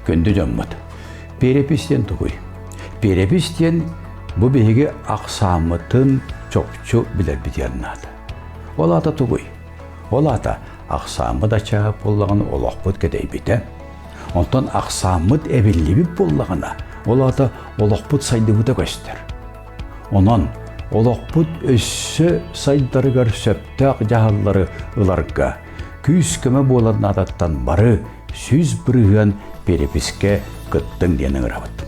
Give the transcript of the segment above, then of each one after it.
Күндү дьоммут, перепись диэн тугуй? Перепись диэн бу биһиги ахсааммытын чопчу билэрбитигэр наада. Ол аата тугуй? Ол аата ахсааммыт аччаабыт буоллаҕына олохпут кэдэйбитэ. Онтон ахсааммыт эбиллибит буоллаҕына, ол аата олохпут сайдыбыта көстөр. Онон олохпут өссө сайдарыгар сөптөөх дьаһаллары ыларга күүс-көмө буолар наадаттан бары 100% перепискэ кыттыҥ диэн ыҥырабыт.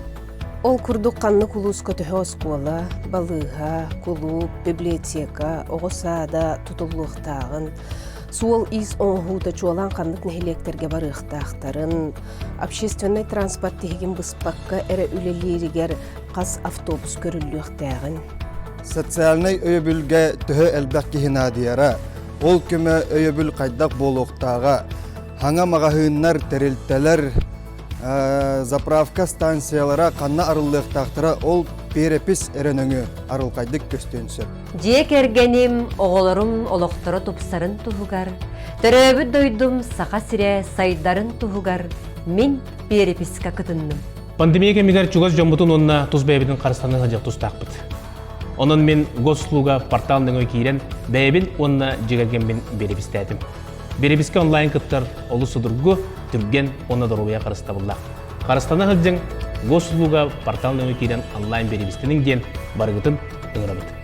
Ол курдук ханнык улууска төһө оскуола, балыыһа, кулууп, библиотека, оҕо саада тутуллуохтааҕын, суол-иис оҥоһуута чуолаан ханнык нэһилиэктэргэ барыахтаахтарын, общественнай транспорт тиһигин быспакка эрэ үлэлииригэр хас автобус көрүллүөхтээҕин. Социальнай өйөбүлгэ төһө элбэх киһи наадыйара, ол көмө өйөбүл хайдах буолуохтааҕа, хаҥа маҕаһыыннар, тэрилтэлэр, заправка станциялара ханна арыллыахтаахтара ол перепись эрэ нөҥүө арылхайдык көстүөн сөп. Дьиэ кэргэним, оҕолорум олохторо тупсарын туһугар, төрөөбүт дойдум Саха сирэ сайдарын туһугар мин переписка кытынным. Пандемия кэмигэр чугас дьоммутун уонна тус бэйэбитин харыстана сылдьар тустаахпыт. Онон мин Госуслуга портал нөҥүө киирэн бэйэбин уонна дьиэ кэргэммин биэрэпистээтим. Биэрэпискэ онлайн кыттар олус судургу, түргэн уонна доруобуйа харыстабыллаах. Харыстана сылдьыҥ, Госуслуга портал нөҥүө киирэн онлайн биэрэпистэниҥ диэн барыгытын ыҥырабыт.